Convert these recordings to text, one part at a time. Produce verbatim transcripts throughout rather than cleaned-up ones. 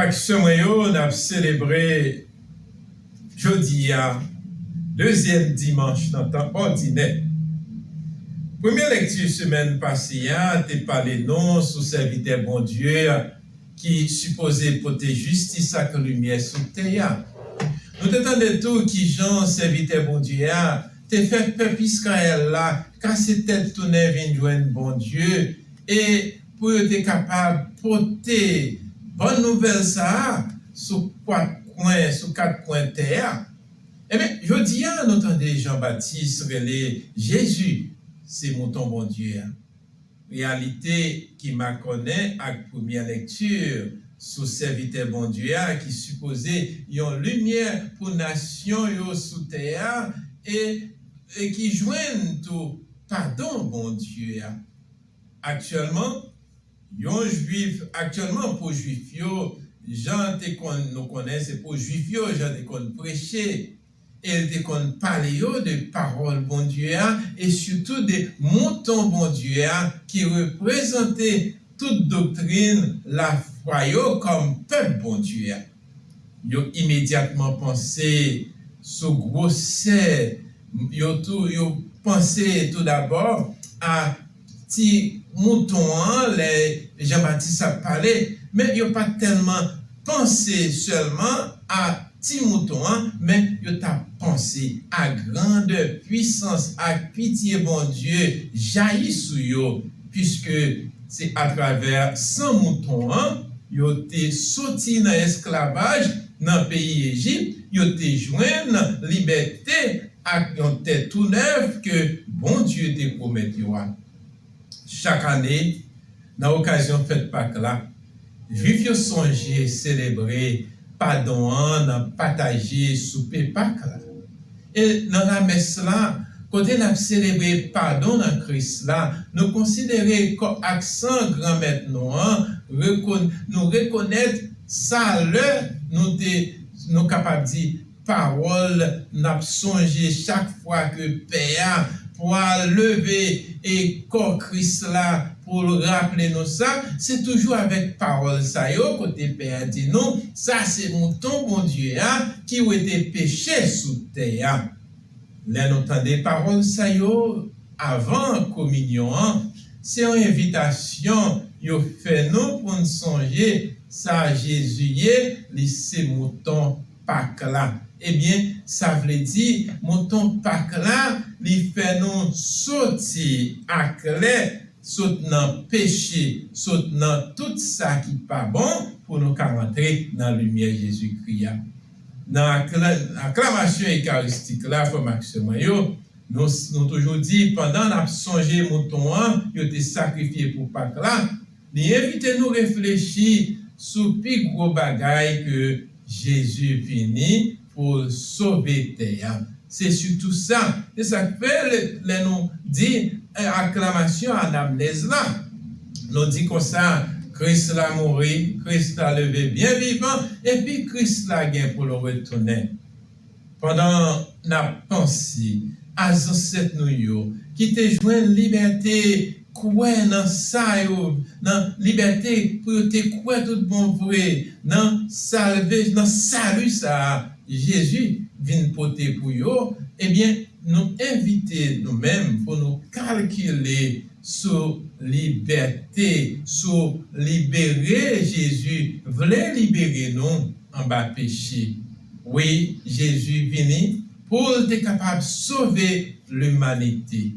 Sè mwen yo, n ap selebre jodi a, dezyèm dimanch nan tan òdinè. Premye lekti semèn pase a te pale nou sou sèvitè Bondye a ki sipoze pote jistis ak limyè sou tè a. Nou te tande tou kijan sèvitè Bondye a te fè pèp Izrayèl la kase tèt tounen vin jwenn Bondye e pou yo te kapab pote bòn nouvèl sa a sou kat kwen, sou kat kwen tè a. Ebyen, jodi a, nou tande Jan Batis rele Jezi se mouton Bondye a. Reyalite ki makònen ak premyè lekti sou sèvitè Bondye a ki sipoze yon limyè pou nasyon yo sou tè a e, e ki jwenn tou padon Bondye a. Aktyèlman, yon Jwif, aktyèlman pou Jwif yo, jan te konn, nou konnen se pou Jwif yo, jan te konn preche, e l te konn pale yo de pawòl Bondye a, e sitou de mouton Bondye a ki reprezante tout doktrin lafwa yo kòm pèp Bondye a. Yo imedyatman panse sou gwosè, yo tou, yo panse toudabò a ti mouton an lè Jan Batis ap pale, men yo pa t tèlman panse sèlman a ti mouton an, men yo t ap panse a grandè, pwisans ak pitye Bondye jayi sou yo, piske se atravè san mouton an yo te soti nan esklavaj nan peyi Ejip, yo te jwenn libète ak yon tè tou nèf ke Bondye te pwomèt yo a. Chak ane, nan okazyon fèt Pak la, Jwif yo sonje selebre padon an nan pataje soupe Pak la. E nan lamès la, kote n ap selebre padon nan Kris la, nou konsidere kò ak san Granmèt nou an, rekon-, nou rekonèt sa lè nou te, nou kapab di, pawòl n ap sonje chak fwa ke Pè a pral leve e kò Kris la pou l raple nou sa, se toujou avèk pawòl sa yo kote Pè a di nou, sa se mouton Bondye a ki wete peche sou tè a. Lè nou tande pawòl sa yo avan kominyon an, se yon envitasyon yo fè nou pou n sonje sa Jezi ye, li se mouton Pak la. Ebyen, sa vle di, mouton Pak la, li fè nou soti aklè, sot nan peche, sot nan tout sa ki pa bon, pou nou ka rantre nan limyè Jezikri a. Nan akla-, aklamasyon ekaristik la, frè m ak sè mwen yo, nou, nou toujou di, pandan n ap sonje mouton an, yo te sakrifye pou Pak la, li envite nou reflechi sou pi gwo bagay ke Jezi vini pou l sove tè a. Se sitou sa. Se sa k fè lè, lè nou di, eh, aklamasyon anamnèz la, nou di konsa, Kris la mouri, Kris la leve byen vivan, epi Kris la gen pou l retounen. Pandan n ap panse a zansèt nou yo ki te jwenn libète, kwè nan sa yo, nan libète pou yo te kwè tout bon vre nan salve, nan sali sa a Jezi vin pote pou yo, ebyen, nou envite nou menm pou nou kalkile sou libète, sou libere Jezi vle libere nou anba peche. Wi, Jezi vini pou l te kapab sove limanite.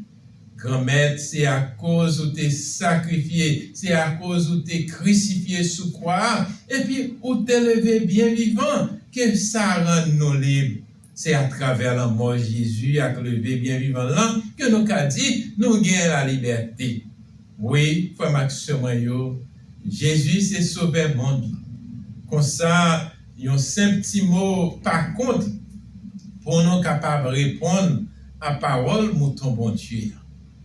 Granmèt, se akoz ou te sakrifye, se akoz ou te krisifye sou kwa a, epi ou te leve byen vivan, ke sa rann nou lib. Se atravè lanmò Jezi ak leve byen vivan l lan ke nou ka di nou gen lalibète. Wi, frè m ak sè mwen yo, Jezi se Sovè mond lan. Konsa, yon senp ti mo pa kont pou nou kapab reponn a pawòl mouton Bondye a.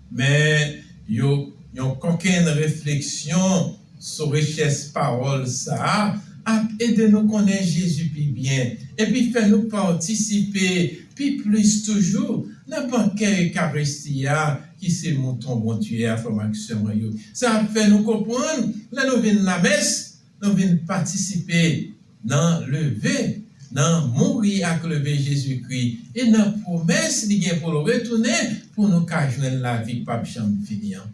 Men, yo, yon kokenn refleksyon sou richès pawòl sa a ap ede nou konnen Jezi pi byen, epi fè nou patisipe pi plis toujou nan bankè Ekaristi a, ki se mouton Bondye a, frè m ak sè mwen yo. Sa ap fè nou konprann, lè nou vin lamès, nou vin patisipe nan leve, nan mouri ak leve Jezikri, e nan pwomès li gen pou l retounen pou nou ka jwenn lavi k p ap janm fini an.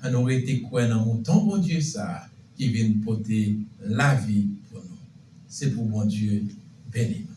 Ann nou rete kwè nan mouton Bondye sa a ki vin pote lavi pou nou. Se pou Bondye beni nou.